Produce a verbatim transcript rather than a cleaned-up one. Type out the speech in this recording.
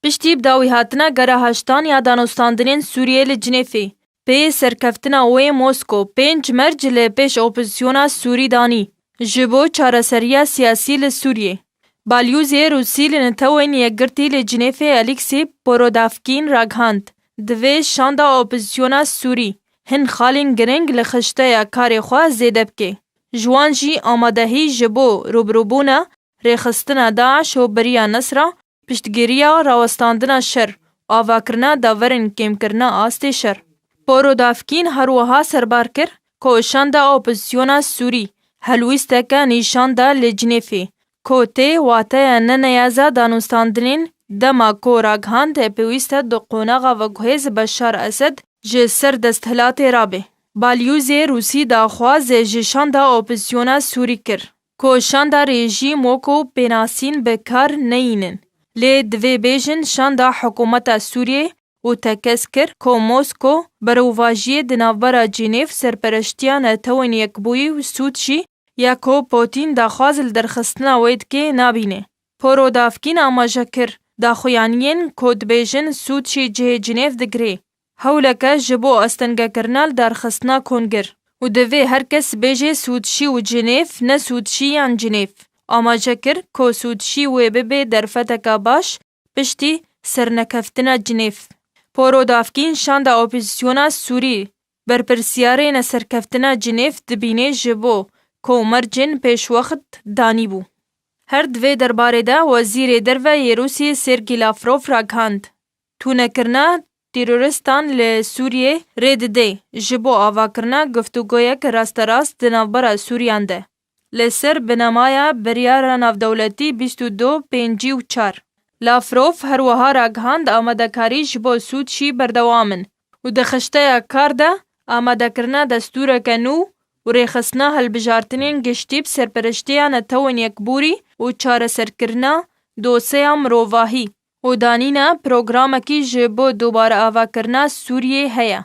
Piştî bi dawîhatina gera heştan ya danûstandinên Sûriyê li Cinêfê, pê serkeftina wê Mosko pênc merc li pêş opozisyona Sûrî danî ji bo çareseriya siyasî li Sûriyê. Balyozê Rûsî li Netewên Yekgirtî li Cinêfê Alîksî Porodavkîn ragihand, divê şanda opozisyona Sûrî hin xalên giring li xişteya karê xwe zêde bike. Ji wan jî amadehî ji bo rûbirûbûna rêxistina DAIŞ û beriya Nesra, piştgiriya rawestandina şer, avakirina daverên kêmkirina astê şer. Porodavkîn her wiha serbar kir ku şanda opozisyona Sûrî helwîsteke nîşan da li Cinêfê, ku tê wateya ne neyeza danûstandinên dema ku ragihand pêwîst e di qonaxa veguhêz Beşar Esed ji ser desthilatê rabe. Balyozê Rûsî daxwaz ji şanda opozisyona Sûrî kir ku şanda rejîm wekû pênasîn bi kar neyînin. Lê divê bêjin şanda hikûmeta Sûriyê û tekez kir ku Mosko berovajiyê di navbera Cinêv, serpereştiya Netewên Yekbûyî û Sûd jî ya ku Potîn daxwaz li derxistina wê dike nabîne. Porodavkîn amaje kir, daxuyaniyên ku dibêjin Sûd jî cihê Cinêv digire, hewleke ji bo astengekirina lidarxistina konger û divê her kes bêje Sûdşî û Cinêv, ne Sûdşî yan Cinêv. Amaje kir ku Sûdşî wê bibe derfeteke baş piştî sernekeftina Cinêv. Porodavkîn şanda opozisyona Sûrî berpirsiyarê neserkeftina Cinêv dibîne ji bo ku mercên pêşwext danîbû. Her di vê derbarê de Wezîrê Derve yê Rûsiyê Sergî Lavrov ragihand, tûnekirina terorîstan li Sûriyê rê dide ji bo avakirina guftûgoyek rasterast di navbera Sûriyan de, li ser binamaya biryara navdewletî bîst û du pêncî û çar. Lavrov her wiha ragihand, amadekarî ji bo Sûd jî berdewam in û di xişteya kar de amadekirina destûreke nû û rêxistina hilbijartinên giştî bi serpereştiya Netewên Yekbûrî û çareserkirina dosyeya mirovahî û danîna programekî ji bo dubare avakirina Sûriyê heye.